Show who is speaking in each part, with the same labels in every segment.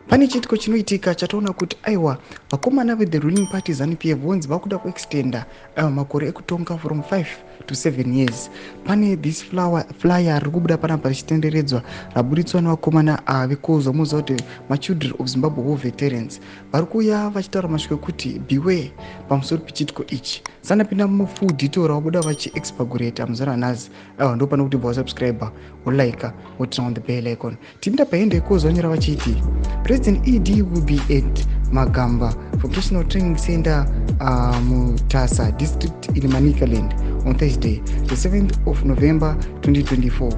Speaker 1: Pane chiitiko chinoitika chatoona kuti aiwa, vakomana vethe ruling party ZANU PF vonzi vakuda kuextenda aiwa makore ekutonga from 5 to 7 years. Pane this flower, flyer riri kubuda panapa richitenderedzwa, raburitswa nevakomana vekozwa muziva kuti machildren of Zimbabwe War Veterans vari kuuya vachitaura mashoko ekuti beware pamusoro pechiitiko ichi. Sanapinda mufull detail ravabuda vachiexpagurata muzara nhasi. Aiwa, ndo pane kuti bva wasubscribe, wolike, woturn on the bell icon. Tipinda paende kozonyora vachiti President ED will be at Magamba Vocational Training Center, Mutasa District in Manicaland on Thursday, the 7th of November 2024.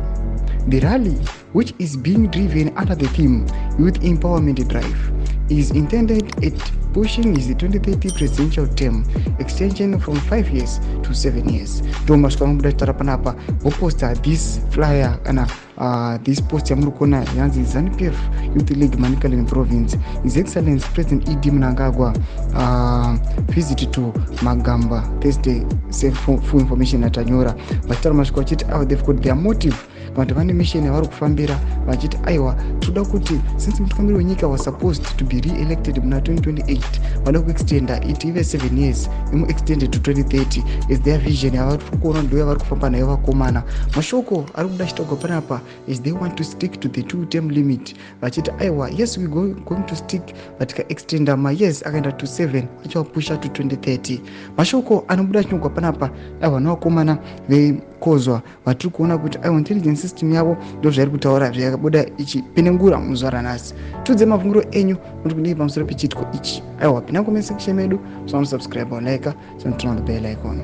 Speaker 1: The rally, which is being driven under the theme "Youth Empowerment Drive", is intended at pushing his 2030 presidential term extension from 5 years to 7 years. Ndo masvika vanobuda chitara panapa, voposta this flyer kana this post yamuri kuona yanzi ZANU PF Youth League Manicaland Province, His Excellence President ED Mnangagwa visit to Magamba Thursday. Full information atanyora vachitaura masvika vachiti aiwa, they've got their motive, kana kuti vane mission yavari kufambira, vachiti aiwa, toda kuti since mutungamiri wenyika was supposed to be re-elected muna 2028, vada kuextenda it ive 7 years, imuextended to 2030 is their vision yavari kuona, ndo yavari kufamba nayo vakomana. Mashoko ari kuda chitagwa panapa is they want to stick to the two term limit, vachiti aiwa, yes, we going to stick, but tikaextenda mayears akaenda to 7, achivapusha to 2030. Mashoko anobuda chinogwa panapa aiwa nevakomana vekozwa vatiri kuona kuti aiwa, intelligence system yavo ndo zvairi kutaura, zvakabuda ichipenengura muzuva ranhasi. Tudze mafungiro enyu muri kudii pamusoro pechiitiko ichi? Aiwa, pinda comment section medu, subscribe, like, turn on the bell icon.